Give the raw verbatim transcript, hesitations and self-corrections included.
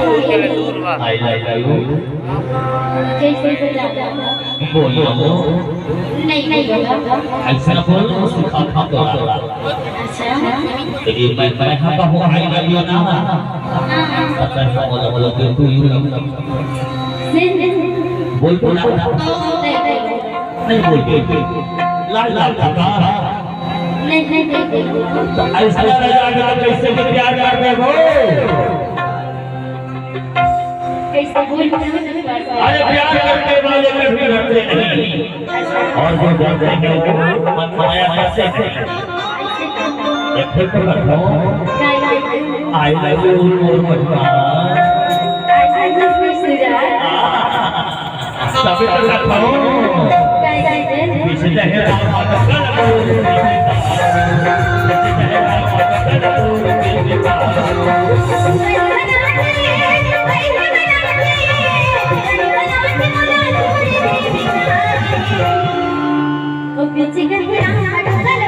I love you। कैसे बोला? बोलो। नहीं, नहीं बोला। ऐसा बोलो, सुखा खा बोला। अच्छा। देखिए, मैं, मैं हाँ का हूँ, I love you ना। हाँ, हाँ। पता है, बोलो, बोलो, do you love me? नहीं, नहीं। बोल, बोला। नहीं, नहीं। नहीं बोल, बोल, बोल। लाज, लाज, लाज। नहीं, नहीं, नहीं, नहीं। तो ऐसा लगा कि कैसे भी प्यार कर दे वो। कैसे भूल, अरे, प्यार करने वाले कभी डरते नहीं, और जो डरते हैं वो मन माया करते हैं। एक फिर तो रखो। I love you, मोर मनवा। I love you, सुरा। तभी तो रखो। पीछे जाके राम माता का